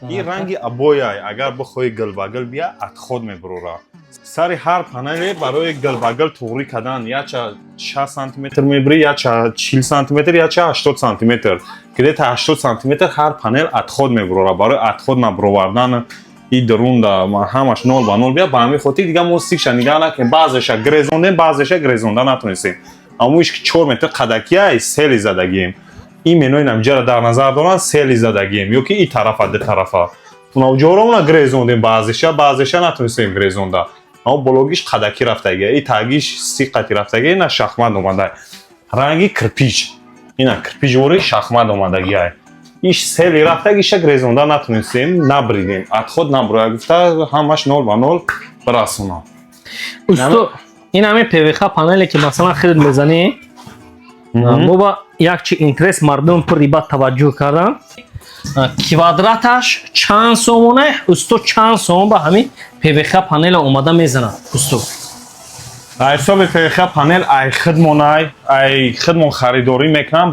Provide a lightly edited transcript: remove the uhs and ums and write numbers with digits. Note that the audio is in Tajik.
Ин ранги обояй. Агар бихоҳӣ, гил ба гил бия, отход мебурора. Сари ҳар панеле барои гил ба гил туғрӣ кардан яча 60 сантиметр мебурӣ, яча 40 сантиметр, яча 80 сантиметр, где-то 80 сантиметр ҳар панел отход мебурора. Барои отход набуровардан и дурунда ҳамаш нол ба нол бия, ба ҳамин хотир дига мо стикша нигаҳ накунем. Баъзеша грезондем, баъзеша грезонда натонистем. Аммо иш ки 4 метр қадакияй, сели задагием. Именно инамҷара дар назар доранд, сели задагием ё ки и тарафа, ду тарафа унаҷоромона грезондем баъзеша, баъзеша натонистем грезонда. Аммо бологиш қадакӣ рафтагия, и тагиш сиқати рафтагия. Ина шахмат омада, ранги кирпич, ина кирпичвори шахмат омадагиай. Иш сели рафтаг, иша грезонда натонистем, набридем, отход наброя гуфта, ҳамаш нол ба нол бирасонам. Усто, ин ҳамин ПВХ панеле, ки масалан хеле мезанӣ, мо ба як чи интерес, мардум пур ба таваҷҷӯҳ кардан: квадраташ чанд сомона, усто? Чанд сомон ба ҳамин ПВХ панела омада мезанад, усто? Ҳисоби ПВХ панел ай хидмон, ай хидмон харидорӣ мекунам.